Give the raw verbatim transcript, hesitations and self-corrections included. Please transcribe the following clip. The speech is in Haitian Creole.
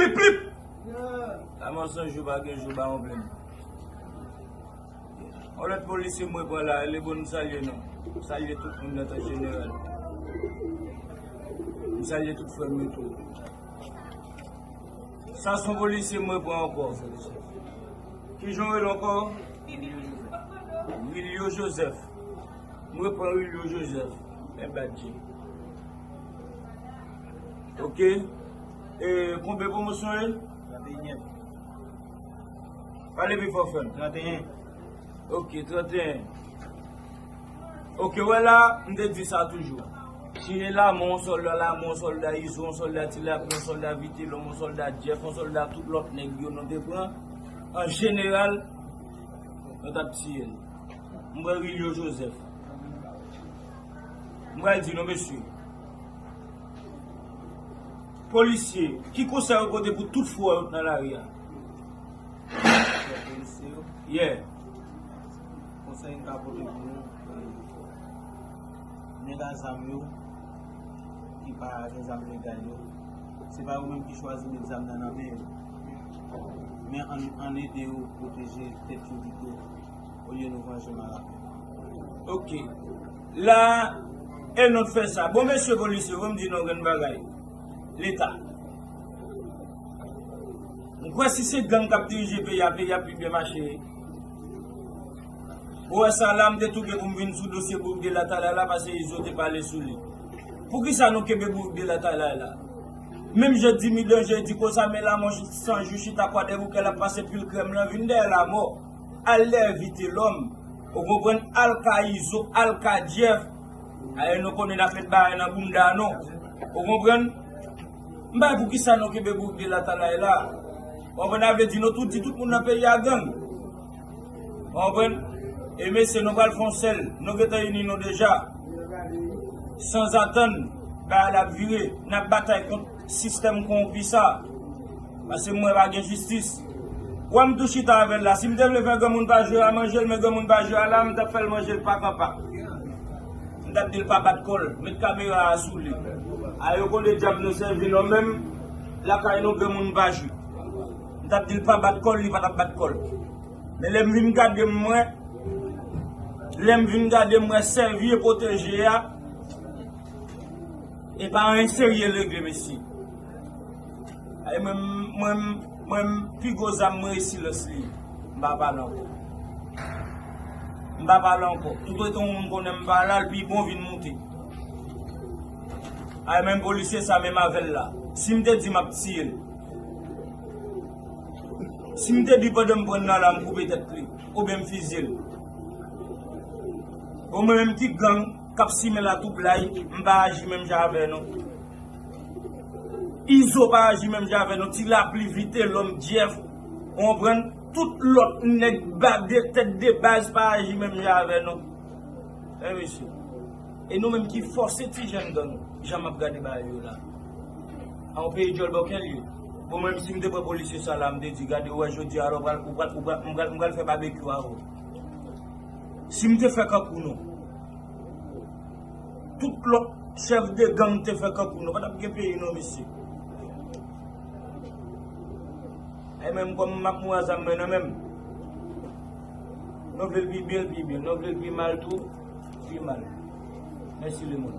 Plip, plip! Lanmò san jou pa gen jou, ba yon plenn. Yon lòt polisye mwen pran la, li bon m salye non. M salye tout moun nan tan jeneral. M salye tout frè m yo tou. Sa se yon polisye mwen pran ankò. Kijan w rele ankò? Wilio Joseph. Mwen pran Wilio Joseph. Men badji. Ok. E, konbyen pwomosyon e? Trannteyen. Pale pi fò, frè m. Trannteyen. Ok, trannteyen. Ok, wè la, m te di sa toujou. Si e Lamò, yon sòlda Lamò, yon sòlda Izo, yon sòlda Ti Lapli, yon sòlda Vitelòm, yon sòlda Jeff, yon sòlda tout lòt nèg yo nou te pran, an jeneral, nou t ap tiye l. M wè Wilio Joseph. M pral di nou, mesye. Polisye, ki konsèy ou pote pou tout frè yo nan lari a? Frè polisye yo? Yeah. Konsèy m ka pote pou nou, eh, nèg a zam yo, ki pa gen zam legal yo, se pa yo menm ki chwazi met zam nan nan men yo. Men ann, ann ede yo pwoteje tèt yo pito, olye nou vanje malafè. Ok. La, e nou t fè sa. Bon, mesye polisye, ban m di nou yon grenn bagay. Leta. M kwè si se gang k ap dirije peyi a, peyi a pi byen mache. Ou wè sa la, m te tou gen pou m vin sou dosye boug de Latalay la, paske Izo te pale sou li. Poukisa nou kenbe boug de Latalay la? Menm jan Dimi Danje di konsa, men Lamò san jou chita Kwadèboukè, l ap pase pil krèm lan, vin dèyè Lamò. Al dèyè Vitelòm. Ou konprann? Al ka Izo, al ka Jeff. Aye, nou konnen n ap met bagay nan bounda nou. Ou konprann? M pa wè poukisa nou kenbe boug de Latalay la. Ou konprann? Sa vle di nou tou di tout moun nan peyi a gang. Ou konprann? E mesye, nou pral fè yon sèl. Nou gentan ini nou deja. Sanzatann, bagay la ap vire. N ap batay kont sistèm kowonpi sa. Paske m wè pa gen jistis. Ou wè m tou chita avè l la. Si m te vle fè granmoun pa jwe a manje l, men granmoun pa jwe a la, m t ap fè l manje l pak an pak. M t ap di l pa bat kò l. Met kamera a sou li. A yo konn de djab nou sèvi non menm. Lakay nou granmoun pa jwe. M t ap di l pa bat kò l, li pa t ap bat kò l. Men lè m vin gade m wè, lè m vin gade m wè sèvi e pwoteje a, e pa anyen serye l regle, mesye. Ay, mwen, mwen, mwen, pi gwo zam mwen e silans li. M pa pale ankò. M pa pale ankò. Toutotan yon moun konnen m pa la, l pi bon vin moute. Ay, menm polisye sa, menm avè l la. Si m te di m ap tiye l. Si m te di pandan m pran nan la, m koupe tèt li, oubyen m fizye l. Bon, mwen menm ki gang k ap simen latwoublay, m pa aji menm jan avè nou. Izo pa aji menm jan avè nou. Ti Lapli, Vitelòm, Jeff, ou konprann? Tout lòt nèg ba de tèt de baz pa aji menm jan avè nou. Wi, mesye. E nou menm ki fòse ti jèn gang, jan m ap gade bagay yo la. A yon peyi djòl bòkèl ye. Bon, mwen menm si m te pran polisye sa la, m te di, gade, ou wè jodi a la, ou pral, ou pral, ou pral, m pral, m pral fè babekyou avè w. Si m te fè kankou nou, tout lòt chèf de gang te fè kankou nou, pa t ap gen peyi non, mesye. E menm kòm m ap mouri a zam mwen nan men m. Nou vle l pi byen, l pi byen. Nou vle l pi mal tou, pi mal. Mèsi lemonn.